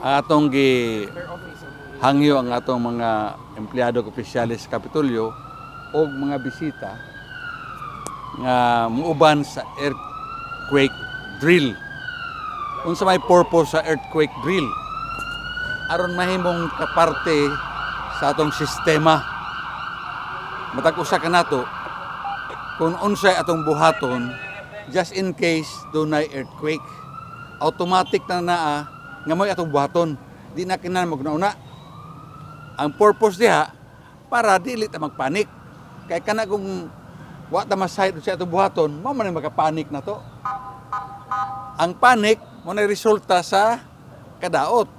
Ang atong gi hangyo ang atong mga empleyado ug opisyales sa Kapitolyo o mga bisita nga muuban sa earthquake drill. Unsa may purpose sa earthquake drill? Aron mahimong kaparte sa atong sistema. Matag usa ka nato kung unsay atong buhaton just in case dunay earthquake. Automatic na naa nga mo'y atong buhaton. Di na kinahanglan maguna-una. Ang purpose diha para dili ta magpanik. Kay kana kung wa ta masayod sa atong buhaton, mao man ang makapanik na to. Ang panic mo na resulta sa kadaot.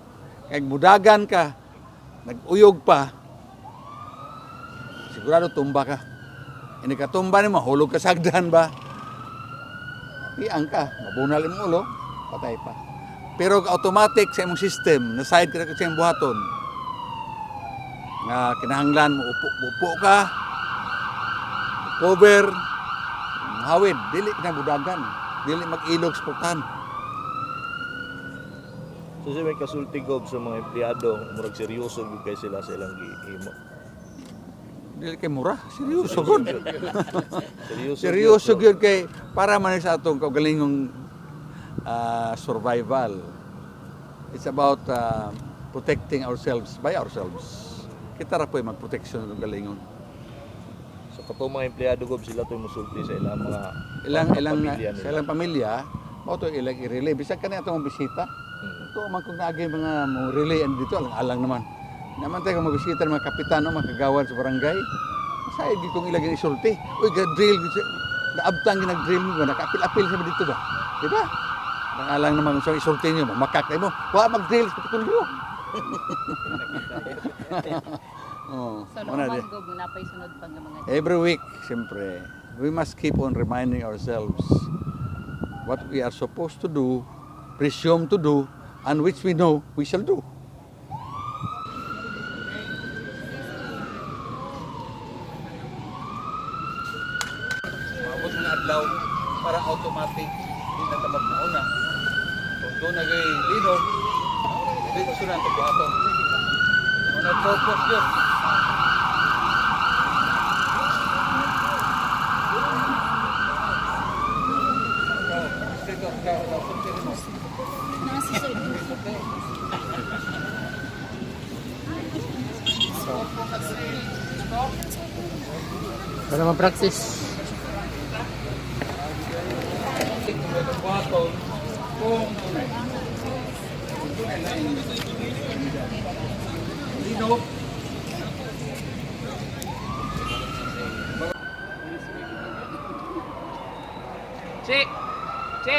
Kay mudagan ka, nag-uyog pa, sigurado tumba ka. Ini katumba nimo, hulog ka sa hagdan ba? Piang ka, mabunal imong ulo, patay pa. Pero automatic sa imong system, na side ka na sa imong buhaton, nga kinahanglan mo upo, upo ka, cover, hawid, dili ka na budagan, dili mag-ilog sa pultahan. So sir, may kasulti gob sa mga empleyado, murag seryoso gyud kay sila sa ilang gihimo. Dili kay mura, seryoso gud. Seryoso. Seryoso gyud kay para man sa atong kaugalingong survival. It's about protecting ourselves by ourselves. Kita ra po'y magproteksyon ng galingon. So katong mga empleyado gob sila to'y musulti sa ilang mga Ilang ilang pamilya nila. sa ilang pamilya, mao to ilang i-relay bisag kani atong mga bisita. Ito man kung naagay mga mo relay and dito alang-alang naman. Naman tayo kung mabisita ng mga kapitan o mga kagawad sa barangay. Masayod gyud kung ilang isulti. Uy, ga-drill gyud siya. Naabtang gyud nag-drill mo ba? Nakaapil-apil siya ba dito ba? Di ba? Alang naman sa isulti niyo, makak mo. Wa mag-drill sa Kapitolyo. Oh, So, mao na di. naman gob, napay sunod pa nga mga Every week, siyempre, we must keep on reminding ourselves what we are supposed to do, presume to do, and which we know we shall do. Maabot ng adlaw para automatic di na tabag na una. Kung doon na kay linog, dito na ang buhaton. Una purpose yun. Para ma-practice. Linog. Che! Che!